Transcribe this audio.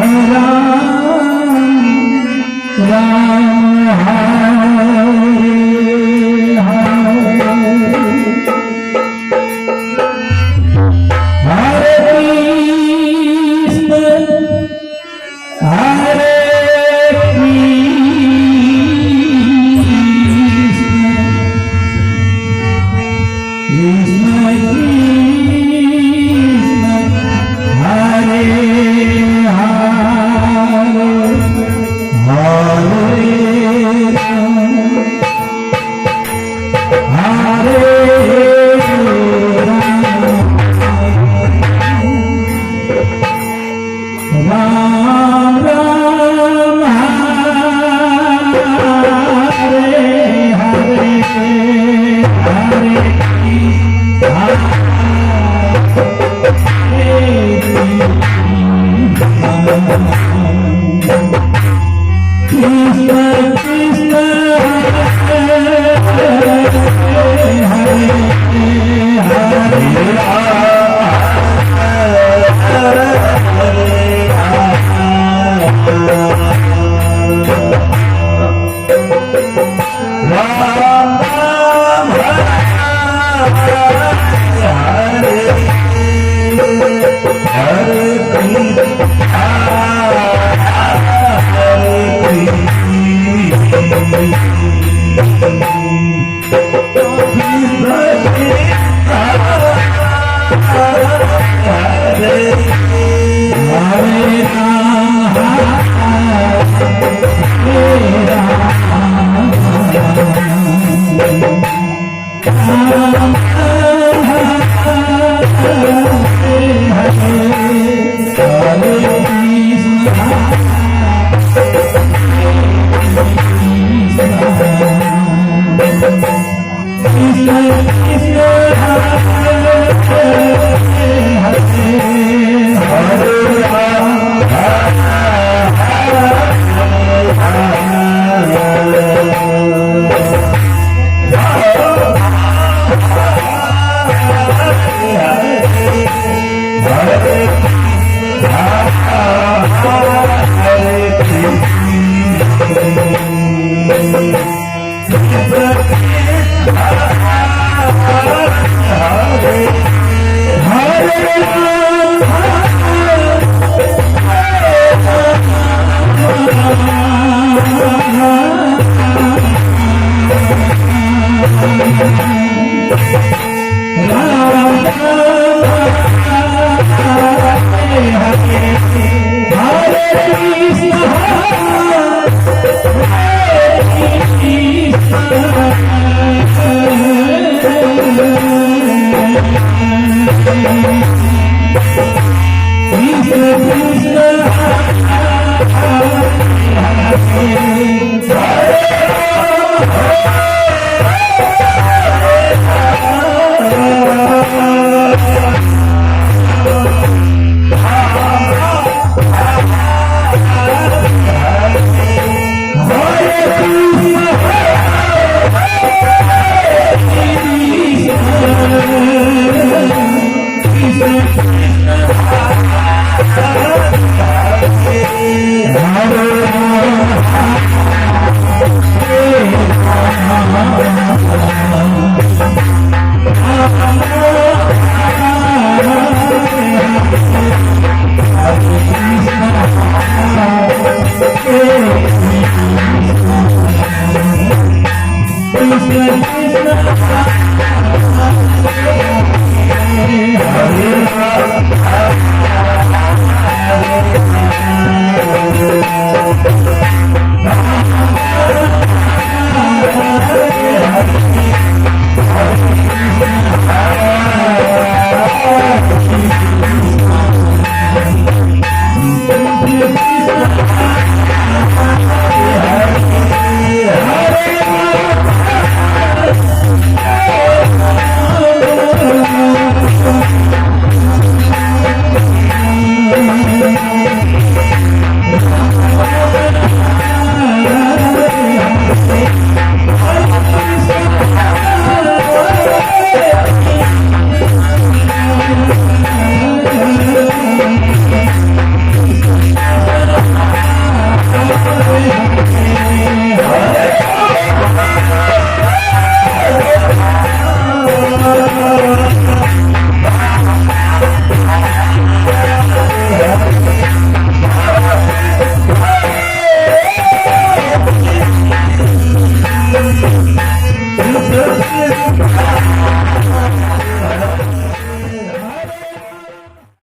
Ram Ram Hare Hare. Hare Krishna Hare Krishna Krishna Krishna Hare Hare, Hare Ram Hare Ram Ram Ram Hare Hare, Hare Krishna Krishna Hare Hare Hare Ram Ram Hare Hare Krishna Hare Krishna Hare Hare Ram Hare Ram Ram Hare Hare, Hare Krishna Krishna Krishna Hare Hare, Hare Ram Hare Hare Ram Ram Hare Hare, Hare Krishna Hare Krishna Krishna Krishna Hare Hare Krishna Krishna Krishna Krishna Krishna.